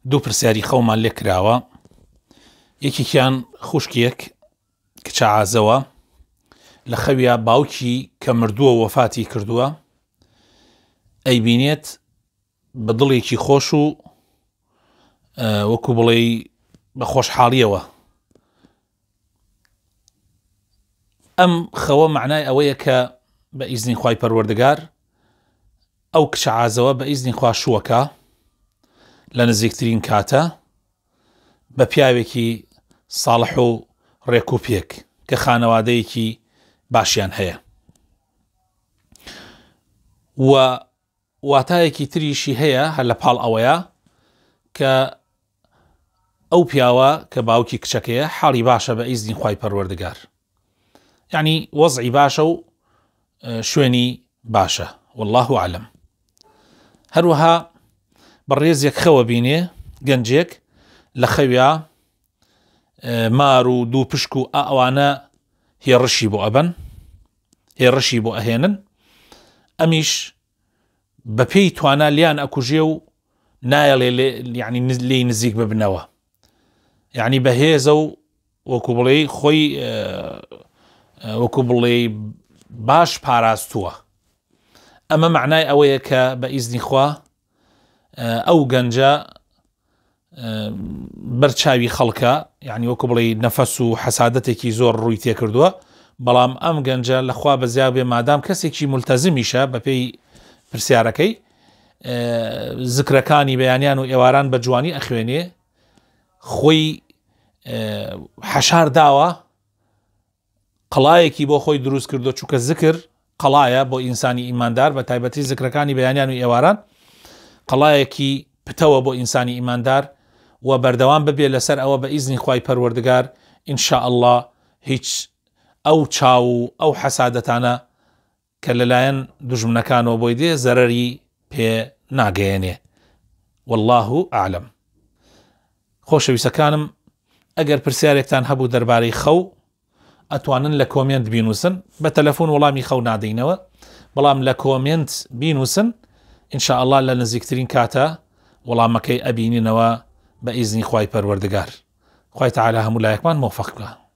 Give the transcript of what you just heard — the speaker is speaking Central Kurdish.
دوو پرسیاری خەومان لێ کراوە، یەکێکیان خوشکێک کچە عازەوە لە خەویا باوکی کە مردووە وەفاتی کردووە ئەیبینێت بە دڵێکی خۆش و وەکو بڵێی بە خۆشحاڵیەوە ئەم خەوە معنای ئەوەیە کە بە ئیزنی خوای پەروەردگار ئەو کچە عازەوە بە ئیزنی خوا شووەکە لە نزیکترین کاتە بە پیاوێکی ساڵح و ڕێک و پێک کە خانەوادەیەکی باشیان هەیە و واتایەکی تریشی هەیە هەر لە پاڵ ئەوەیا کە ئەو پیاوە کە باوکی کچەکەیە حاڵی باشە بە ئیزنی خوای پەروەردگار یعنی وەزعی باشە و شوێنی باشە والله اعلم هەروەها بەڕێزێک خەوە بینێ گەنجێک لە خەویا مار و دوو پشک و ئەوانە هێڕشی بۆ ئەبەن هێڕشی بۆ ئەهێنن ئەمیش بەپێی توانا لیان ئەکوژێ و نایەڵێ یعنی لێی نزیک ببنەوە یعنی بەهێزە و وەکو بڵێ خۆی وەکو بڵێ باش پاراستووە ئەمە معنای ئەوەیە کە بە ئیزنی خوا ئەو گەنجە بەر چاوی خەڵکە یعنی وەکو بڵێ نەفەس و حەسادەتێکی زۆر ڕووی تێکردووە بەڵام ئەم گەنجە لەخوا بەزیا بێ مادام کەسێکی ملتەزمیشە بەپێی پرسیارەکەی زکرەکانی بەیانیان و ئێواران بە جوانی ئەخوێنێ خۆی حەشار داوە قەڵایەکی بۆ خۆی دروست کردووە چونکە زکر قەڵایە بۆ ئینسانی ئیماندار بە تایبەتی زکرەکانی بەیانیان و ئێواران قەڵایەکی پتەوە بۆ ئینسانی ئیماندار و بەردەوام ببێ لەسەر ئەوە بە ئیزنی خوای پەروەردگار ان شاء اللە هیچ ئەو چاو و ئەو حەسادەتانە کە لەلایەن دوژمنەکانەوە بۆی دێ زەرەری پێ ناگەیەنێ واللە اعلم. خۆشەویستەکانم ئەگەر پرسیارێکتان هەبوو دەربارەی خەو ئەتوانن لە کۆمێنت بینوسن بە تەلەفۆن وەڵامی خەو نادەینەوە بەڵام لە کۆمێنت بینوسن ان شاء اللە لە نزیکترین کاتە وەڵامەکەی ئەبینینەوە بە ئیزنی خوای پەروەردگار خوای تعالی هەموو لایەکمان مۆفەق بکا.